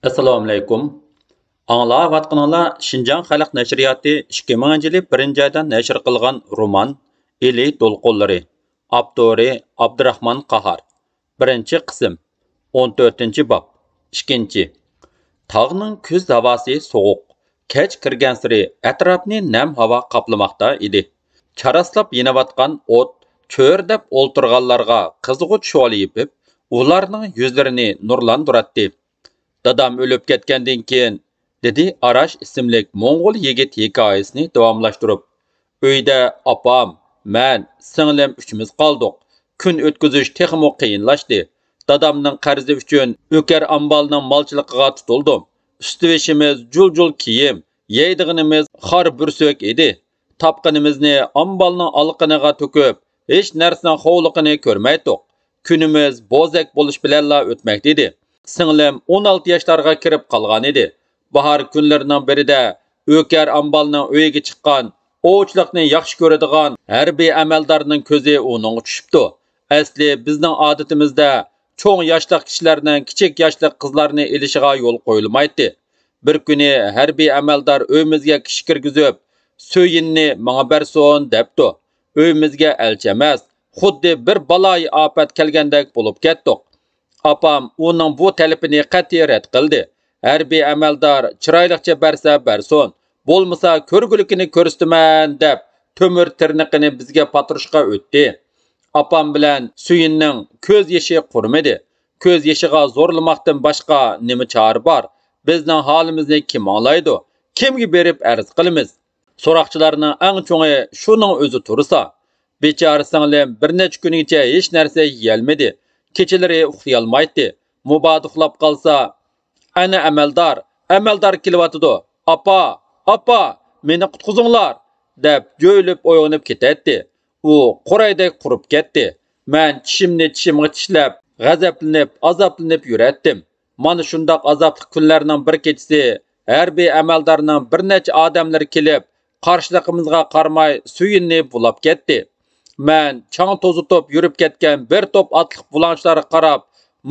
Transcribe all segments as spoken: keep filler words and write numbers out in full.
ئەسسالامۇئەلەيكۇم. ئاڭلاۋاتقىنىڭلار شىنجاڭ خەلق نەشرىياتى ئىككى مىڭىنچى يىلى بىرىنچى ئايدا نەشر قىلغان رومان ئىلى دولقۇنلىرى. ئاپتورى ئابدۇراخمان قاھار. بىرىنچى قىسىم. ئون تۆتىنچى باب. ئىككىنچى. تاغنىڭ كۈز ھاۋاسى سوغۇق. كەچ كىرگەنسېرى ئەتراپنى نەم ھاۋا قاپلىماقتا ئىدى. چاراسلاپ يېنىۋاتقان ئوت چۆرىدەپ ئولتۇرغانلارغا قىزغۇچ شولە يېپىپ، ئۇلارنىڭ يۈزلىرىنى نۇرلاندۇراتتى. «دادام ئۆلۈپ كەتكەندىن كېيىن»، دېدى ئاراش ئىسىملىك موڭغۇل يىگىت ھېكايىسىنى داۋاملاشتۇرۇپ، «ئۆيدە ئاپام، مەن، سىڭلىم ئۈچىمىز قالدۇق. كۈن ئۆتكۈزۈش تېخىمۇ قىيىنلاشتى. دادامنىڭ قەرزى ئۈچۈن ئۆكەر ئامبالنىڭ مالچىلىقىغا تۇتۇلدۇم. ئۈستى-بېشىمىز جۇل-جۇل كىيىم، يەيدىغىنىمىز خار بۈرسۈك ئىدى. تاپقىنىمىزنى ئامبالنىڭ ئالىقىنىغا تۆكۈپ، ھېچ نەرسىنىڭ خوۋلۇقىنى كۆرمەيتتۇق. كۈنىمىز بوزەك بولۇش بىلەنلا ئۆتمەكتە ئىدى. سىڭلىم ئون ئالتە ياشلارغا كىرىپ قالغانىدى. باھار كۈنلىرىنىڭ بىرىدە ئۆكەر ئامبالنىڭ ئۆيىگە چىققان، ئوۋچىلىقنى ياخشى كۆرىدىغان ھەربىي ئەمەلدارنىڭ كۆزى ئۇنىڭغا چۈشۈپتۇ. ئەسلى بىزنىڭ ئادىتىمىزدە چوڭ ياشلىق كىشىلەرنىڭ كىچىك ياشلىق قىزلارنى ئېلىشىغا يول قويۇلمايتتى. بىر كۈنى ھەربىي ئەمەلدار ئۆيىمىزگە كىشى كىرگۈزۈپ، «سۈيىننى ماڭا بەرسۇن» دەپتۇ. ئۆيىمىزگە ئەلچى ئەمەس، خۇددى بىر بالايىئاپەت كەلگەندەك بولۇپ كەتتۇق. ئاپام ئۇنىڭ بۇ تەلىپىنى قەتئىي رەت قىلدى. «ھەربىي ئەمەلدار چىرايلىقچە بەرسە بەرسۇن، بولمىسا كۆرگۈلۈكىنى كۆرسىتىمەن» دەپ، تۆمۈر تىرنىقىنى بىزگە پاتۇرۇشقا ئۆتتى. ئاپام بىلەن سۈيىننىڭ كۆز يېشى قۇرۇمىدى. كۆز يېشىغا زورلىماقتىن باشقا نېمە چارە بار؟ بىزنىڭ ھالىمىزنى كىم ئاڭلايدۇ؟ كىمگە بېرىپ ئەرز قىلىمىز؟ سوراقچىلارنىڭ ئەڭ چوڭى شۇنىڭ ئۆزى تۇرسا. بىچارە سىڭلىم بىر نەچچە كۈنگىچە ھېچ نەرسە يېيەلمىدى. كېچىلىرى ئۇخلىيالمايتتى. مۇبادا ئۇخلاپ قالسا، «ئەنە ئەمەلدار، ئەمەلدار كېلىۋاتىدۇ! ئاپا، ئاپا، مېنى قۇتقۇزۇڭلار!» دەپ جۆيلۈپ ئويغىنىپ كېتەتتى. ئۇ قۇرايدەك قۇرۇپ كەتتى. مەن چىشىمنى چىشىمغا چىشلەپ، غەزەپلىنىپ، ئازابلىنىپ يۈرەتتىم. مانا شۇنداق ئازابلىق كۈنلەرنىڭ بىر كېچىسى ھەربىي ئەمەلدارنىڭ بىر نەچچە ئادەملىرى كېلىپ، قارشىلىقىمىزغا قارىماي سۈيىننى بۇلاپ كەتتى. مەن چاڭ توزۇتۇپ يۈرۈپ كەتكەن بىر توپ ئاتلىق بۇلاڭچىلارغا قاراپ،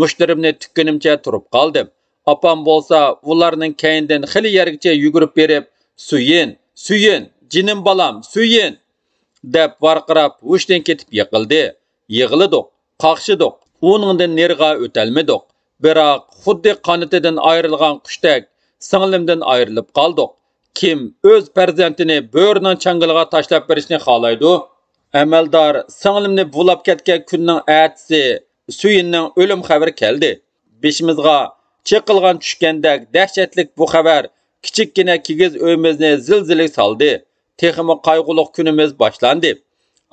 مۇشتلىرىمنى تۈككىنىمچە تۇرۇپ قالدىم. ئاپام بولسا ئۇلارنىڭ كەينىدىن خېلى يەرگىچە يۈگۈرۈپ بېرىپ، «سۈيىن، سۈيىن، جېنىم بالام، سۈيىن!» دەپ ۋارقىراپ ھوشتىن كېتىپ يىقىلدى. يىغلىدۇق، قاقشىدۇق، ئۇنىڭدىن نېرىغا ئۆتەلمىدۇق. بىراق خۇددى قانىتىدىن ئايرىلغان قۇشتەك سىڭلىمدىن ئايرىلىپ قالدۇق. كىم ئۆز پەرزەنتىنى بۆرىنىڭ چاڭگىلىغا تاشلاپ بېرىشنى خالايدۇ؟ ئەمەلدار سىڭلىمنى بۇلاپ كەتكەن كۈننىڭ ئەتىسى سۈيىننىڭ ئۆلۈم خەۋىرى كەلدى. بېشىمىزغا چېقىلغان چۈشكەندەك دەھشەتلىك بۇ خەۋەر كىچىككىنە كىگىز ئۆيىمىزنى زىلزىلە سالدى. تېخىمۇ قايغۇلۇق كۈنىمىز باشلاندى.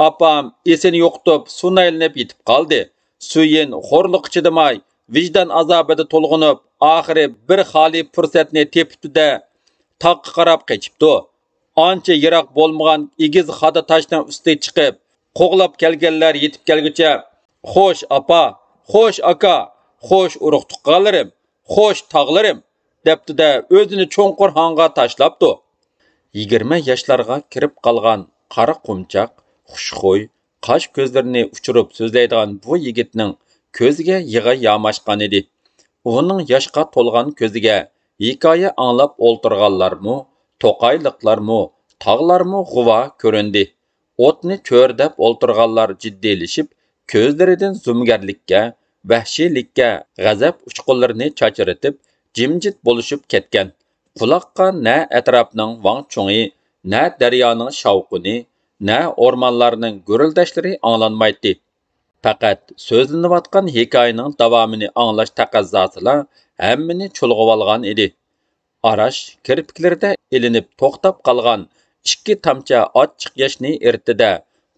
ئاپام ئېسىنى يوقىتىپ، سۇنايلىنىپ يېتىپ قالدى. سۈيىن خورلۇققا چىدىماي، ۋىجدان ئازابىدا تولغىنىپ، ئاخىرى بىر خالىي پۇرسەتنى تېپىپتۇ-دە، تاغقا قاراپ قېچىپتۇ. ئانچە يىراق بولمىغان ئېگىز خادا تاشنىڭ ئۈستىگە چىقىپ، قوغلاپ كەلگەنلەر يېتىپ كەلگۈچە، «خوش، ئاپا! خوش، ئاكا! خوش، ئۇرۇق-تۇغقانلىرىم! خوش، تاغلىرىم!» دەپتۇ-دە، ئۆزىنى چوڭقۇر ھاڭغا تاشلاپتۇ. يىگىرمە ياشلارغا كىرىپ قالغان قارا قۇمچاق، خۇشخۇي، قاش-كۆزلىرىنى ئۇچۇرۇپ سۆزلەيدىغان بۇ يىگىتنىڭ كۆزىگە يىغا ياماشقانىدى. ئۇنىڭ ياشقا تولغان كۆزىگە ھېكايە ئاڭلاپ ئولتۇرغانلارمۇ، توقايلىقلارمۇ، تاغلارمۇ غۇۋا كۆرۈندى. ئوتنى چۆرىدەپ ئولتۇرغانلار جىددىيلىشىپ، كۆزلىرىدىن زومىگەرلىككە، ۋەھشىيلىككە غەزەپ ئۇچقۇنلىرىنى چاچرىتىپ، جىمجىت بولۇشۇپ كەتكەن. قۇلاققا نە ئەتراپنىڭ ۋاڭ-چۇڭى، نە دەريانىڭ شاۋقۇنى، نە ئورمانلارنىڭ گۈرۈلدەشلىرى ئاڭلانمايتتى. پەقەت سۆزلىنىۋاتقان ھېكايىنىڭ داۋامىنى ئاڭلاش تەقەززاسىلا ھەممىنى چۇلغىۋالغان ئىدى. ئاراش كىرپىكلىرىدە ئىلىنىپ توختاپ قالغان ئىككى تامچە ئاچچىق ياشنى ئېرىتتى-دە،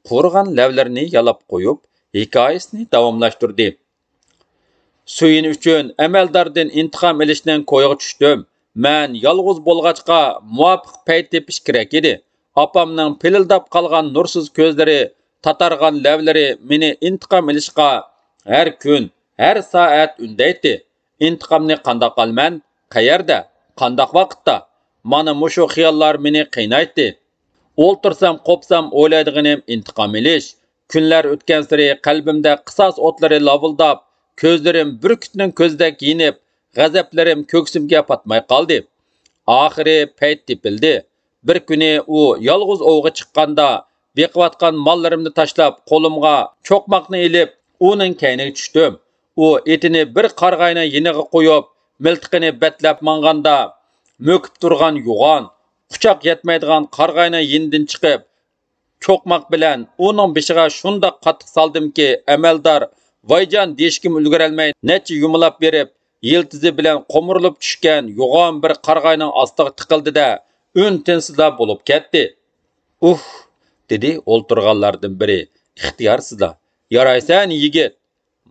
قۇرۇغان لەۋلىرىنى يالاپ قويۇپ، ھېكايىسىنى داۋاملاشتۇردى. سۈيىن ئۈچۈن ئەمەلداردىن ئىنتىقام ئېلىشنىڭ كويىغا چۈشتۈم. مەن يالغۇز بولغاچقا، مۇۋاپىق پەيت تېپىش كېرەك ئىدى. ئاپامنىڭ پىلىلداپ قالغان نۇرسىز كۆزلىرى، تاتارغان لەۋلىرى مېنى ئىنتىقام ئېلىشقا ھەر كۈن، ھەر سائەت ئۈندەيتتى. ئىنتىقامنى قانداق ئالىمەن؟ قەيەردە؟ قانداق ۋاقىتتا؟ مانا مۇشۇ خىياللار مېنى قىينايتتى. ئولتۇرسام، قوپسام ئويلايدىغىنىم ئىنتىقام ئېلىش. كۈنلەر ئۆتكەنسېرى قەلبىمدە قىساس ئوتلىرى لاۋۇلداپ، كۆزلىرىم بۈركۈتنىڭ كۆزىدەك يېنىپ، غەزەپلىرىم كۆكسۈمگە پاتماي قالدى. ئاخىرى پەيت تېپىلدى. بىر كۈنى ئۇ يالغۇز ئوۋغا چىققاندا، بېقىۋاتقان ماللىرىمنى تاشلاپ، قولۇمغا چوقماقنى ئېلىپ، ئۇنىڭ كەينىگە چۈشتۈم. ئۇ ئېتىنى بىر قارىغاينىڭ يېنىغا قويۇپ، مىلتىقىنى بەتلەپ ماڭغاندا، مۆكۈپ تۇرغان يوغان، قۇچاق يەتمەيدىغان قارىغاينىڭ يېنىدىن چىقىپ، چوقماق بىلەن ئۇنىڭ بېشىغا شۇنداق قاتتىق سالدىمكى، ئەمەلدار ۋايجان دېيىشكىمۇ ئۈلگۈرەلمەي، نەچچە يۇمىلاپ بېرىپ، يىلتىزى بىلەن قومۇرۇلۇپ چۈشكەن يوغان بىر قارىغاينىڭ ئاستىغا تىقىلدى-دە، ئۈن-تىنسىزلا بولۇپ كەتتى. ئۇھ! دېدى ئولتۇرغانلاردىن بىرى ئىختىيارسىزلا. يارايسەن، يىگىت!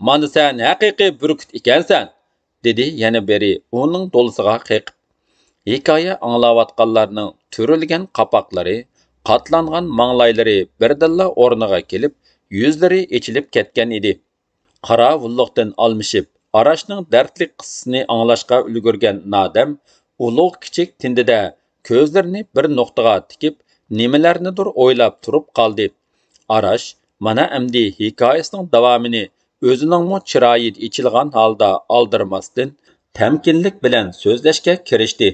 مانا سەن ھەقىقىي بۈركۈت ئىكەنسەن! دېدى يەنە بىرى ئۇنىڭ دولىسىغا قېقىپ. ھېكايە ئاڭلاۋاتقانلارنىڭ تۈرۈلگەن قاپاقلىرى، قاتلانغان ماڭلايلىرى بىردىنلا ئورنىغا كېلىپ، يۈزلىرى ئېچىلىپ كەتكەن ئىدى. قاراۋۇللۇقتىن ئالمىشىپ، ئاراشنىڭ دەردلىك قىسسىسىنى ئاڭلاشقا ئۈلگۈرگەن نادەم ئۇلۇغ-كىچىك تىندىدە كۆزلىرىنى بىر نۇقتىغا تىكىپ، نېمىلەرنىدۇر ئويلاپ تۇرۇپ قالدى. ئاراش مانا ئەمدى ھېكايىسىنىڭ داۋامىنى ئۆزىنىڭمۇ چىرايى ئېچىلغان ھالدا ئالدىرىماستىن، تەمكىنلىك بىلەن سۆزلەشكە كىرىشتى.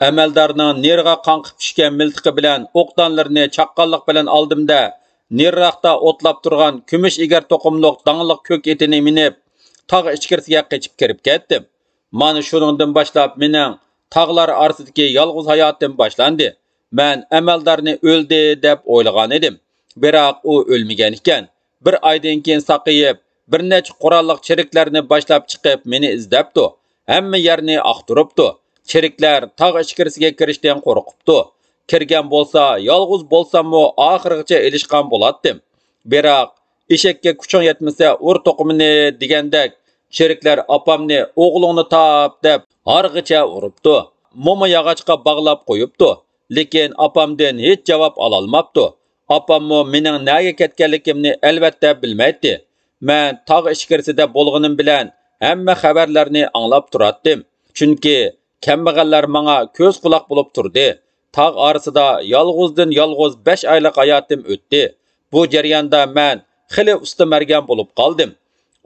ئەمەلدارنىڭ نېرىغا قاڭقىپ چۈشكەن مىلتىقى بىلەن ئوقدانلىرىنى چاققانلىق بىلەن ئالدىم-دە، نېرىراقتا ئوتلاپ تۇرغان كۈمۈش ئېگەر توقۇملۇق داڭلىق كۆك ئېتىنى مىنىپ، تاغ ئىچكىرىسىگە قېچىپ كىرىپ كەتتىم. مانا شۇنىڭدىن باشلاپ مېنىڭ تاغلار ئارىسىدىكى يالغۇز ھاياتىم باشلاندى. مەن ئەمەلدارنى ئۆلدى دەپ ئويلىغان ئىدىم. بىراق ئۇ ئۆلمىگەن ئىكەن. بىر ئايدىن كېيىن ساقىيىپ، بىر نەچچە قوراللىق چېرىكلەرنى باشلاپ چىقىپ، مېنى ئىزدەپتۇ. ھەممە يەرنى ئاختۇرۇپتۇ. چېرىكلەر تاغ ئىچكىرىسىگە كىرىشتىن قورقۇپتۇ. كىرگەن بولسا، يالغۇز بولساممۇ ئاخىرغىچە ئېلىشقان بولاتتىم. بىراق، «ئېشەككە كۈچۈڭ يەتمىسە، ئۇر توقۇمىنى» دېگەندەك، چېرىكلەر ئاپامنى «ئوغلۇڭنى تاپ» دەپ ھارغىچە ئۇرۇپتۇ. موما ياغاچقا باغلاپ قويۇپتۇ. لېكىن ئاپامدىن ھېچ جاۋاب ئالالماپتۇ. ئاپاممۇ مېنىڭ نەگە كەتكەنلىكىمنى ئەلۋەتتە بىلمەيتتى. مەن تاغ ئىچكىرىسىدە بولغىنىم بىلەن ھەممە خەۋەرلەرنى ئاڭلاپ تۇراتتىم. چۈنكى كەمبەغەللەر ماڭا كۆز-قۇلاق بولۇپ تۇردى. تاغ ئارىسىدا يالغۇزدىن يالغۇز بەش ئايلىق ھاياتىم ئۆتتى. بۇ جەرياندا مەن خېلى ئۇستا مەرگەن بولۇپ قالدىم.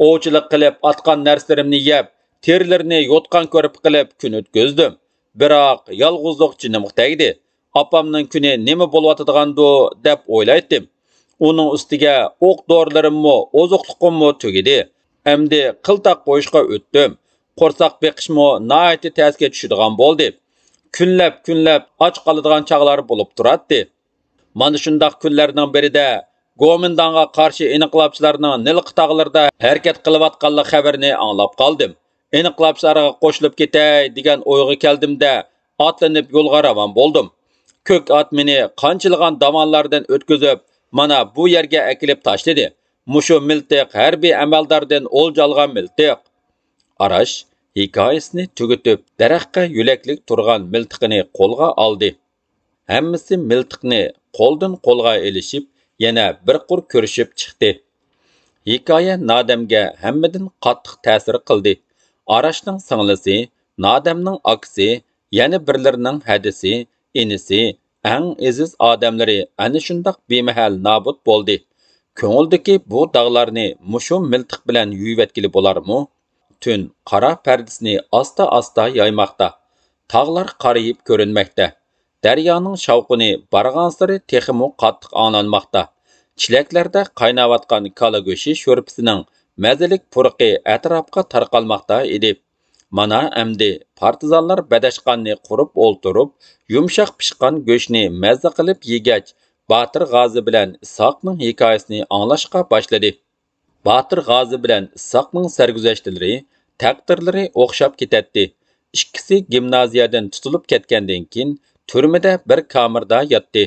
ئوۋچىلىق قىلىپ ئاتقان نەرسىلىرىمنى يەپ، تېرىلىرىنى يوتقان-كۆرپە قىلىپ كۈن ئۆتكۈزدۈم. بىراق، يالغۇزلۇق جېنىمغا تەگدى. ئاپامنىڭ كۈنى نېمە بولۇۋاتىدىغاندۇ، دەپ ئويلايتتىم. ئۇنىڭ ئۈستىگە ئوق-دورىلىرىممۇ، ئوزۇقلۇقۇممۇ تۈگىدى. ئەمدى قىلتاق قويۇشقا ئۆتتۈم. قورساق بېقىشمۇ ناھايىتى تەسكە چۈشىدىغان بولدى. كۈنلەپ-كۈنلەپ ئاچ قالىدىغان چاغلار بولۇپ تۇراتتى. مانا شۇنداق كۈنلەرنىڭ بىرىدە گومىنداڭغا قارشى ئىنقىلابچىلارنىڭ نىلقا تاغلىرىدا ھەرىكەت قىلىۋاتقانلىق خەۋىرىنى ئاڭلاپ قالدىم. ئىنقىلابچىلارغا قوشۇلۇپ كېتەي دېگەن ئويغا كەلدىم-دە، ئاتلىنىپ يولغا راۋان بولدۇم. كۆك ئات مېنى قانچىلىغان داۋانلاردىن ئۆتكۈزۈپ، مانا بۇ يەرگە ئەكېلىپ تاشلىدى. مۇشۇ مىلتىق ھەربىي ئەمەلداردىن ئولجا ئالغان مىلتىق. ئاراش ھېكايىسىنى تۈگىتىپ، دەرەخكە يۆلەكلىك تۇرغان مىلتىقىنى قولغا ئالدى. ھەممىسى مىلتىقنى قولدىن قولغا ئېلىشىپ، يەنە بىر قۇر كۆرۈشۈپ چىقتى. ھېكايە نادەمگە ھەممىدىن قاتتىق تەسىر قىلدى. ئاراشنىڭ سىڭلىسى، نادەمنىڭ ئاكىسى، يەنە بىرلىرىنىڭ ھەدىسى، ئىنىسى، ئەڭ ئەزىز ئادەملىرى ئەنە شۇنداق بىمەھەل نابۇت بولدى. كۆڭۈلدىكى بۇ داغلارنى مۇشۇ مىلتىق بىلەن يۇيۇۋەتكىلى بولارمۇ؟ تۈن قارا پەردىسىنى ئاستا-ئاستا يايماقتا. تاغلار قارىيىپ كۆرۈنمەكتە. دەريانىڭ شاۋقۇنى بارغانسېرى تېخىمۇ قاتتىق ئاڭلانماقتا. چېلەكلەردە قايناۋاتقان كالا گۆشى شورپىسىنىڭ مەززىلىك پۇرىقى ئەتراپقا تارقالماقتا ئىدى. مانا ئەمدى پارتىزانلار بەدەشقاننى قۇرۇپ ئولتۇرۇپ، يۇمشاق پىشقان گۆشنى مەززە قىلىپ يېگەچ، باتىر غازى بىلەن ئىسھاقنىڭ ھېكايىسىنى ئاڭلاشقا باشلىدى. باتىر غازى بىلەن ئىسھاقنىڭ سەرگۈزەشتلىرى، تەقدىرلىرى ئوخشاپ كېتەتتى. ئىككىسى گىمنازىيەدىن تۇتۇلۇپ كەتكەندىن كېيىن، تۈرمىدە بىر كامېردا ياتتى.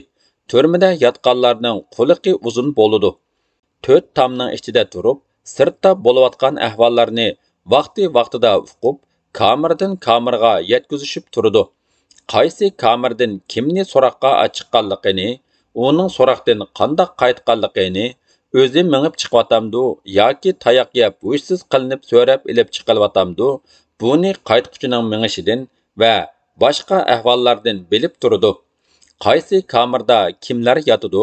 تۈرمىدە ياتقانلارنىڭ قۇلىقى ئۇزۇن بولىدۇ. تۆت تامنىڭ ئىچىدە تۇرۇپ، سىرتتا بولۇۋاتقان ئەھۋاللارنى ۋاقتى-ۋاقتىدا ئۇقۇپ، كامېردىن كامېرغا يەتكۈزۈشۈپ تۇرىدۇ. قايسى كامېردىن كىمنى سوراققا ئاچىققانلىقىنى، ئۇنىڭ سوراقتىن قانداق قايتقانلىقىنى، ئۆزى مېڭىپ چىقىۋاتامدۇ ياكى تاياق يەپ ھوشسىز قىلىنىپ سۆرەپ ئېلىپ چىقىلىۋاتامدۇ، بۇنى قايتقۇچىنىڭ مېڭىشىدىن ۋە باشقا ئەھۋاللاردىن بىلىپ تۇرىدۇ. قايسى كامېردا كىملەر ياتىدۇ،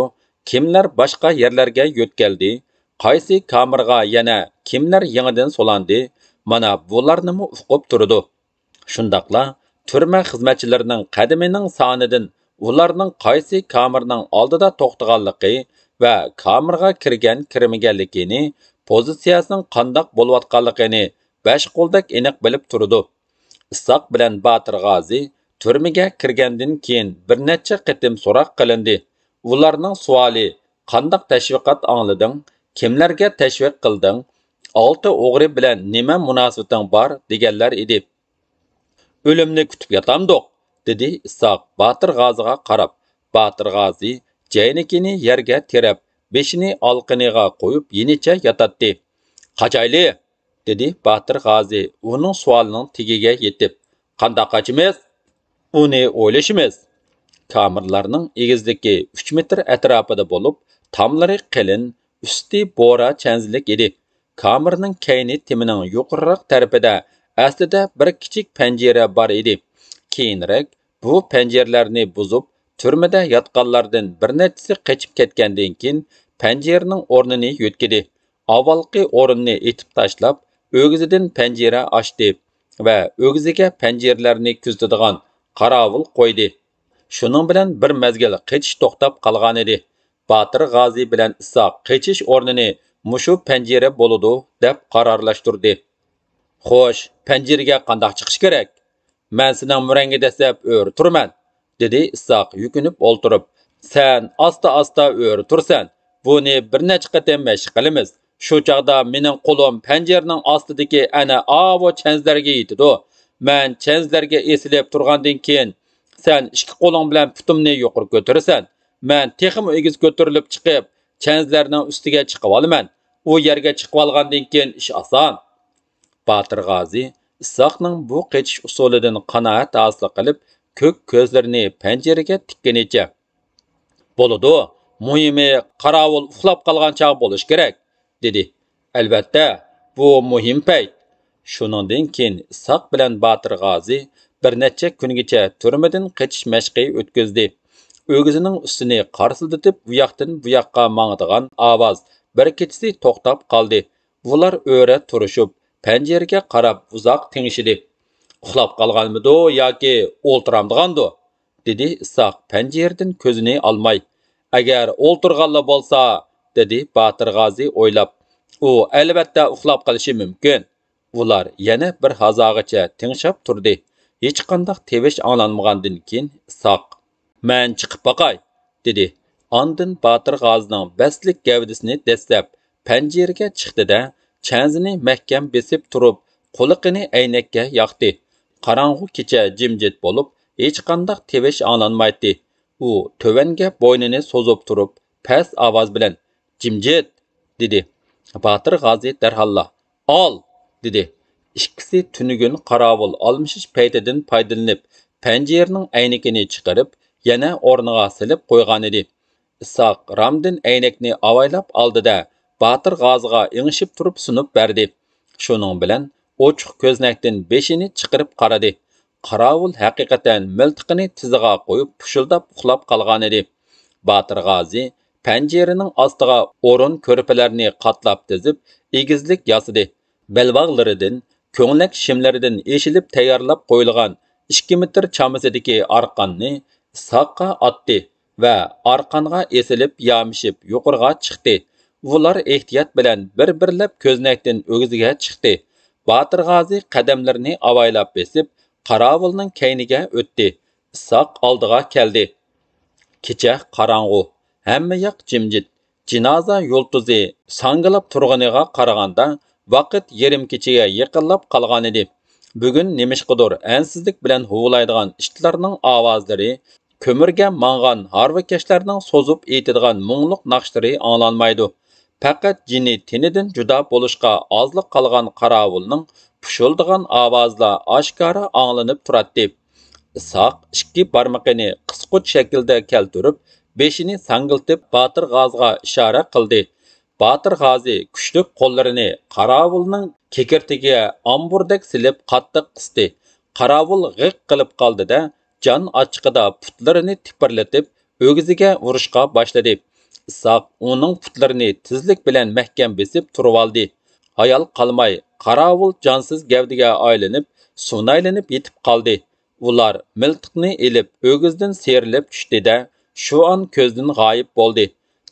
كىملەر باشقا يەرلەرگە يۆتكەلدى، قايسى كامېرغا يەنە كىملەر يېڭىدىن سولاندى، مانا بۇلارنىمۇ ئۇقۇپ تۇرىدۇ. شۇنداقلا تۈرمە خىزمەتچىلىرىنىڭ قەدىمىنىڭ سانىدىن ئۇلارنىڭ قايسى كامېرنىڭ ئالدىدا توختىغانلىقى ۋە كامېرغا كىرگەن كىرمىگەنلىكىنى، پوزىتسىيەسىنىڭ قانداق بولۇۋاتقانلىقىنى بەش قولدەك ئېنىق بىلىپ تۇرىدۇ. ئىسھاق بىلەن باتىر غازى تۈرمىگە كىرگەندىن كېيىن بىر نەچچە قېتىم سوراق قىلىندى. ئۇلارنىڭ سوئالى: «قانداق تەشۋىقات ئاڭلىدىڭ؟ كىملەرگە تەشۋىق قىلدىڭ؟ ئالتە ئوغرى بىلەن نېمە مۇناسىۋىتىڭ بار؟» دېگەنلەر ئىدى. «ئۆلۈمنى كۈتۈپ ياتامدۇق؟» دېدى ئىسھاق باتىر غازىغا قاراپ. باتىر غازى جەينىكىنى يەرگە تىرەپ، بېشىنى ئالىقىنىغا قويۇپ يېنىچە ياتاتتى. «قاچايلى!» دېدى باتىر غازى ئۇنىڭ سوئالىنىڭ تېگىگە يېتىپ. «قانداق قاچىمىز؟» «ئۇنى ئويلىشىمىز.» كامېرلارنىڭ ئېگىزلىكى ئۈچ مېتىر ئەتراپىدا بولۇپ، تاملىرى قېلىن، ئۈستى بورا چەنزىلىك ئىدى. كامېرنىڭ كەينى تېمىنىڭ يۇقىرىراق تەرىپىدە ئەسلىدە بىر كىچىك پەنجىرە بار ئىدى. كېيىنرەك بۇ پەنجىرىلەرنى بۇزۇپ، تۈرمىدە ياتقانلاردىن بىر نەچچىسى قېچىپ كەتكەندىن كېيىن، پەنجىرىنىڭ ئورنىنى يۆتكىدى. ئاۋۋالقى ئورۇننى ئېتىپ تاشلاپ، ئۆگزىدىن پەنجىرە ئاچتى ۋە ئۆگزىگە پەنجىرىلەرنى كۆزىتىدىغان قاراۋۇل قويدى. شۇنىڭ بىلەن بىر مەزگىل قېچىش توختاپ قالغانىدى. باتىر غازى بىلەن ئىسھاق قېچىش ئورنىنى مۇشۇ پەنجىرە بولىدۇ، دەپ قارارلاشتۇردى. «خوش، پەنجىرىگە قانداق چىقىش كېرەك؟» «مەن سېنىڭ مۈرەڭگە دەسسەپ ئۆرە تۇرىمەن.» دېدى ئىسھاق يۈكۈنۈپ ئولتۇرۇپ. «سەن ئاستا-ئاستا ئۆرە تۇرىسەن. بۇنى بىر نەچچە قېتىم مەشىق قىلىمىز. شۇ چاغدا مېنىڭ قولۇم پەنجىرىنىڭ ئاستىدىكى ئەنە ئاۋۇ چەنزىلەرگە يېتىدۇ. مەن چەنزىلەرگە ئېسىلىپ تۇرغاندىن كېيىن، سەن ئىككى قولۇڭ بىلەن پۇتۇمنى يۇقىرى كۆتۈرىسەن. مەن تېخىمۇ ئېگىز كۆتۈرۈلۈپ چىقىپ، چەنزىلەرنىڭ ئۈستىگە چىقىۋالىمەن. ئۇ يەرگە چىقىۋالغاندىن كېيىن ئىش ئاسان.» باتىر غازى ئىسھاقنىڭ بۇ قېچىش ئۇسۇلىدىن قانائەت ھاسىل قىلىپ، كۆك كۆزلىرىنى پەنجىرىگە تىككىنىچە: «بولىدۇ، مۇھىمى قاراۋۇل ئۇخلاپ قالغان چاغ بولۇشى كېرەك.» دېدى. «ئەلۋەتتە، بۇ مۇھىم پەيت.» شۇنىڭدىن كېيىن ئىسھاق بىلەن باتىر غازى بىر نەچچە كۈنگىچە تۈرمىدىن قېچىش مەشقى ئۆتكۈزدى. ئۆگزىنىڭ ئۈستىنى قارسىلدىتىپ ئۇياقتىن بۇياققا ماڭىدىغان ئاۋاز بىر كېچىسى توختاپ قالدى. ئۇلار ئۆرە تۇرۇشۇپ، پەنجىرىگە قاراپ ئۇزاق تىڭشىدى. «ئۇخلاپ قالغانمىدۇ ياكى ئولتۇرامدىغاندۇ؟» دېدى ئىسھاق پەنجىرىدىن كۆزىنى ئالماي. «ئەگەر ئولتۇرغانلا بولسا»، دېدى باتىر غازى ئويلاپ، «ئۇ ئەلۋەتتە ئۇخلاپ قېلىشى مۇمكىن.» ئۇلار يەنە بىر ھازاغىچە تىڭشاپ تۇردى. ھېچقانداق تىۋىش ئاڭلانمىغاندىن كېيىن ئىسھاق: «مەن چىقىپ باقاي.» دېدى. ئاندىن باتىر غازىنىڭ بەستلىك گەۋدىسىنى دەسسەپ، پەنجىرىگە چىقتى-دە، چەنزىنى مەھكەم بېسىپ تۇرۇپ، قۇلىقىنى ئەينەككە ياقتى. قاراڭغۇ كېچە جىمجىت بولۇپ، ھېچقانداق تىۋىش ئاڭلانمايتتى. ئۇ تۆۋەنگە بوينىنى سوزۇپ تۇرۇپ، پەس ئاۋاز بىلەن: «جىمجىت!» دېدى. باتىر غازى دەرھاللا: «ئال!» دېدى. ئىككىسى تۈنۈگۈن قاراۋۇل ئالمىشىش پەيتىدىن پايدىلىنىپ، پەنجىرىنىڭ ئەينىكىنى چىقىرىپ، يەنە ئورنىغا سېلىپ قويغانىدى. ئىسھاق رامدىن ئەينەكنى ئاۋايلاپ ئالدى-دە، باتىر غازىغا ئېڭىشىپ تۇرۇپ سۇنۇپ بەردى. شۇنىڭ بىلەن ئوچۇق كۆزنەكتىن بېشىنى چىقىرىپ قارىدى. قاراۋۇل ھەقىقەتەن مىلتىقىنى تىزىغا قويۇپ پۇشۇلداپ ئۇخلاپ قالغانىدى. باتىر غازى پەنجىرىنىڭ ئاستىغا ئورۇن كۆرپىلەرنى قاتلاپ تىزىپ، ئېگىزلىك ياسىدى. بەلباغلىرىدىن، كۆڭلەك شىملىرىدىن ئېشىلىپ تەييارلاپ قويۇلغان ئىككى مېتىر چامىسىدىكى ئارقاننى ئىسھاققا ئاتتى ۋە ئارقانغا ئېسىلىپ يامىشىپ يۇقىرىغا چىقتى. ئۇلار ئېھتىيات بىلەن بىر-بىرلەپ كۆزنەكتىن ئۆگزىگە چىقتى. باتىر غازى قەدەملىرىنى ئاۋايلاپ بېسىپ، قاراۋۇلنىڭ كەينىگە ئۆتتى. ئىسھاق ئالدىغا كەلدى. كېچە قاراڭغۇ، ھەممە ياق جىمجىت. جىنازا يۇلتۇزى ساڭگىلاپ تۇرغىنىغا قارىغاندا، ۋاقىت يېرىم كېچىگە يېقىنلاپ قالغانىدى. بۈگۈن نېمىشقىدۇر ئەنسىزلىك بىلەن ھۇۋلايدىغان ئىتلارنىڭ ئاۋازلىرى، كۆمۈرگە ماڭغان ھارۋىكەشلەرنىڭ سوزۇپ ئېيتىدىغان مۇڭلۇق ناخشىلىرى ئاڭلانمايدۇ. پەقەت جېنى تېنىدىن جۇدا بولۇشقا ئازلا قالغان قاراۋۇلنىڭ پۇشۇلدىغان ئاۋازىلا ئاشكارا ئاڭلىنىپ تۇراتتى. ئىسھاق ئىككى بارمىقىنى قىسقۇچ شەكىلدە كەلتۈرۈپ، بېشىنى ساڭگىلتىپ باتىر غازىغا ئىشارە قىلدى. باتىر غازى كۈچلۈك قوللىرىنى قاراۋۇلنىڭ كېكىرتىكىگە ئامبۇردەك سېلىپ قاتتىق قىستى. قاراۋۇل غىق قىلىپ قالدى-دە، جان ئاچچىقىدا پۇتلىرىنى تىپىرلىتىپ، ئۆگزىگە ئۇرۇشقا باشلىدى. ئىسھاق ئۇنىڭ پۇتلىرىنى تېزلىك بىلەن مەھكەم بېسىپ تۇرۇۋالدى. ھايال قالماي قاراۋۇل جانسىز گەۋدىگە ئايلىنىپ، سۇنايلىنىپ يېتىپ قالدى. ئۇلار مىلتىقنى ئېلىپ، ئۆگزىدىن سىيرىلىپ چۈشتى-دە، شۇ ئان كۆزدىن غايىب بولدى.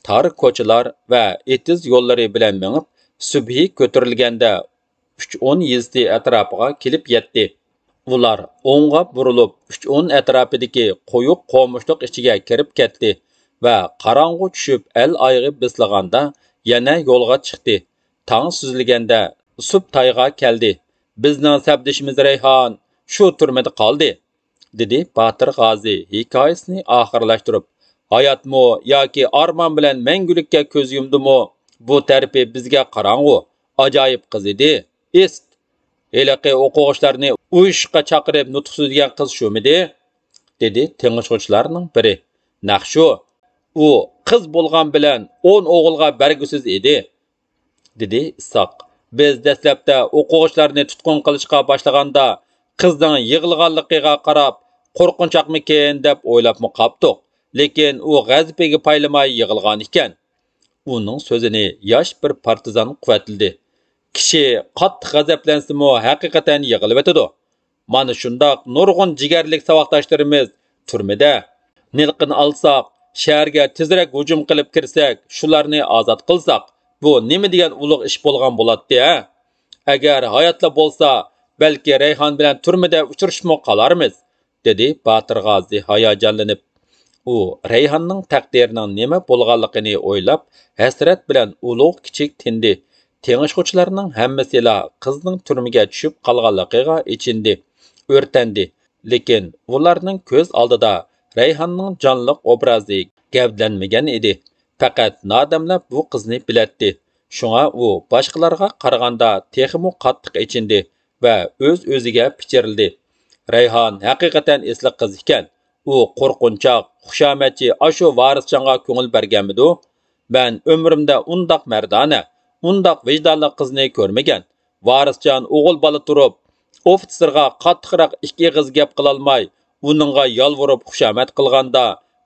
تار كوچىلار ۋە ئېتىز يوللىرى بىلەن مېڭىپ، سۈبھى كۆتۈرۈلگەندە، ئۈچ ئون يېزىسى ئەتراپىغا كېلىپ يەتتى. ئۇلار ئوڭغا بۇرۇلۇپ، ئۈچ ئون ئەتراپىدىكى قويۇق قومۇشلۇق ئىچىگە كىرىپ كەتتى ۋە قاراڭغۇ چۈشۈپ، ئەل ئايىغى بېسىلغاندا يەنە يولغا چىقتى. تاڭ سۈزۈلگەندە سۇپ تايغا كەلدى. «بىزنىڭ سەپدىشىمىز رەيھان شۇ تۈرمىدە قالدى» دېدى باتىر غازى ھېكايىسىنى ئاخىرلاشتۇرۇپ. «ھاياتمۇ ياكى ئارمان بىلەن مەڭگۈلۈككە كۆز يۇمدىمۇ، بۇ تەرىپى بىزگە قاراڭغۇ. ئاجايىپ قىز ئىدى. ئىست! ھېلىقى ئوقۇغۇچىلارنى ئۇيۇشۇشقا چاقىرىپ نۇتۇق سۆزلىگەن قىز شۇمىدى؟» دېدى تىڭشىغۇچىلارنىڭ بىرى. «نەق شۇ. ئۇ قىز بولغان بىلەن ئون ئوغۇلغا بەرگۈسىز ئىدى» دېدى ئىسھاق. «بىز دەسلەپتە ئوقۇغۇچىلارنى تۇتقۇن قىلىشقا باشلىغاندا، قىزنىڭ يىغلىغانلىقىغا قاراپ، قورقۇنچاقمىكىن دەپ ئويلاپمۇ قاپتۇق. لېكىن ئۇ غەزىپىگە پايلىماي يىغلىغان ئىكەن.» ئۇنىڭ سۆزىنى ياش بىر پارتىزان قۇۋۋەتلىدى. «كىشى قاتتىق غەزەپلەنسىمۇ، ھەقىقەتەن يىغلىۋېتىدۇ. مانا شۇنداق نۇرغۇن جىگەرلىك ساۋاقداشلىرىمىز تۈرمىدە. نىلقىنى ئالساق، شەھەرگە تېزرەك ھۇجۇم قىلىپ كىرسەك، شۇلارنى ئازاد قىلساق، بۇ نېمە دېگەن ئۇلۇغ ئىش بولغان بولاتتى، ھە؟ ئەگەر ھاياتلا بولسا، بەلكى رەيھان بىلەن تۈرمىدە ئۇچرىشىپمۇ قالارمىز» دېدى باتىر غازى ھاياجانلىنىپ. ئۇ رەيھاننىڭ تەقدىرىنىڭ نېمە بولغانلىقىنى ئويلاپ، ھەسرەت بىلەن ئۇلۇغ كىچىك تىندى. تىڭشىغۇچىلارنىڭ ھەممىسىلا قىزنىڭ تۈرمىگە چۈشۈپ قالغانلىقىغا ئېچىندى، ئۆرتەندى. لېكىن ئۇلارنىڭ كۆز ئالدىدا رەيھاننىڭ جانلىق ئوبرازى گەۋدىلەنمىگەن ئىدى. پەقەت نادەملا بۇ قىزنى بىلەتتى. شۇڭا ئۇ باشقىلارغا قارىغاندا تېخىمۇ قاتتىق ئېچىندى ۋە ئۆز-ئۆزىگە پىچىرلىدى: «رەيھان ھەقىقەتەن ئېسىل قىز ئىكەن. ئۇ قورقۇنچاق، خۇشامەتچى ئاشۇ ۋارىسجانغا كۆڭۈل بەرگەنمىدۇ؟ مەن ئۆمرۈمدە ئۇنداق مەردانە، ئۇنداق ۋىجدانلىق قىزنى كۆرمىگەن. ۋارىسجان ئوغۇل بالا تۇرۇپ، ئوفىتسېرغا قاتتىقراق ئىككى ئېغىز گەپ قىلالماي، ئۇنىڭغا يالۋۇرۇپ خۇشامەت قىلغاندا،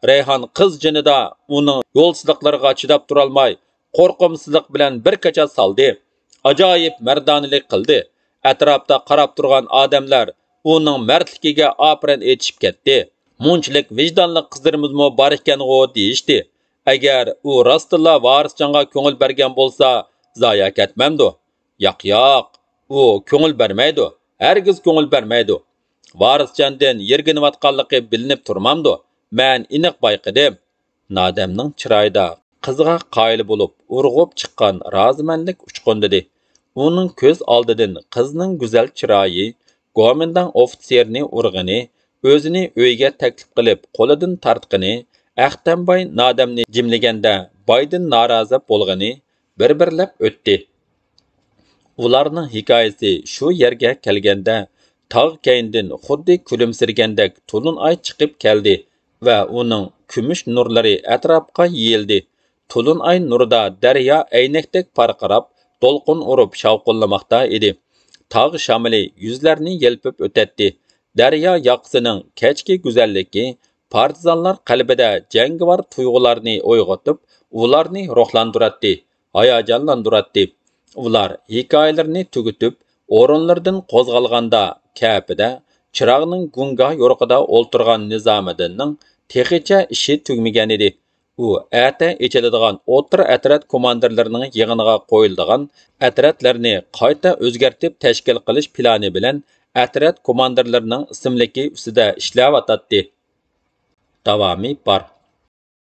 رەيھان قىز جېنىدا ئۇنىڭ يولسىزلىقلىرىغا چىداپ تۇرالماي، قورقۇمسىزلىق بىلەن بىر كاچات سالدى. ئاجايىپ مەردانىلىك قىلدى. ئەتراپتا قاراپ تۇرغان ئادەملەر ئۇنىڭ مەردلىكىگە ئاپىرىن ئېيتىشىپ كەتتى. مۇنچىلىك ۋىجدانلىق قىزلىرىمىزمۇ بار ئىكەنغۇ دېيىشتى. ئەگەر ئۇ راستتىنلا ۋارىسجانغا كۆڭۈل بەرگەن بولسا، زايە كەتمەمدۇ؟» «ياق، ياق، ئۇ كۆڭۈل بەرمەيدۇ، ھەرگىز كۆڭۈل بەرمەيدۇ. ۋارىسجاندىن يىرگىنىۋاتقانلىقى بىلىنىپ تۇرمامدۇ؟ مەن ئېنىق بايقىدىم.» نادەمنىڭ چىرايىدا قىزغا قايىل بولۇپ ئۇرغۇپ چىققان رازىمەنلىك ئۇچقۇندىدى. ئۇنىڭ كۆز ئالدىدىن قىزنىڭ گۈزەل چىرايى، گومىنداڭ ئوفىتسېرنى ئۇرغىنى، ئۆزىنى ئۆيىگە تەكلىپ قىلىپ قولىدىن تارتقىنى، ئەختەمباي نادەمنى جىملىگەندە بايدىن نارازى بولغىنى بىر-بىرلەپ ئۆتتى. ئۇلارنىڭ ھېكايىسى شۇ يەرگە كەلگەندە، تاغ كەينىدىن خۇددى كۈلۈمسىرىگەندەك تولۇن ئاي چىقىپ كەلدى ۋە ئۇنىڭ كۈمۈش نۇرلىرى ئەتراپقا يېيىلدى. تولۇن ئاي نۇرىدا دەريا ئەينەكتەك پارقىراپ، دولقۇن ئۇرۇپ شاۋقۇنلىماقتا ئىدى. تاغ شامىلى يۈزلەرنى يەلپۈپ ئۆتەتتى. دەريا ياقىسىنىڭ كەچكى گۈزەللىكى پارتىزانلار قەلبىدە جەڭگىۋار تۇيغۇلارنى ئويغىتىپ، ئۇلارنى روھلاندۇراتتى، ھاياجانلاندۇراتتى. ئۇلار ھېكايىلىرىنى تۈگىتىپ، ئورۇنلىرىدىن قوزغالغاندا، كەپىدە چىراغنىڭ گۇڭگا يورۇقىدا ئولتۇرغان نىزامىدىننىڭ تېخىچە ئىشى تۈگىمىگەنىدى. ئۇ ئەتە ئېچىلىدىغان ئوتتۇرا ئەترەت كوماندىرلىرىنىڭ يىغىنىغا قويۇلىدىغان ئەترەتلەرنى قايتا ئۆزگەرتىپ تەشكىل قىلىش پىلانى بىلەن ئەترەت كوماندىرلىرىنىڭ ئىسىملىكى ئۈستىدە ئىشلەۋاتاتتى. داۋامى بار.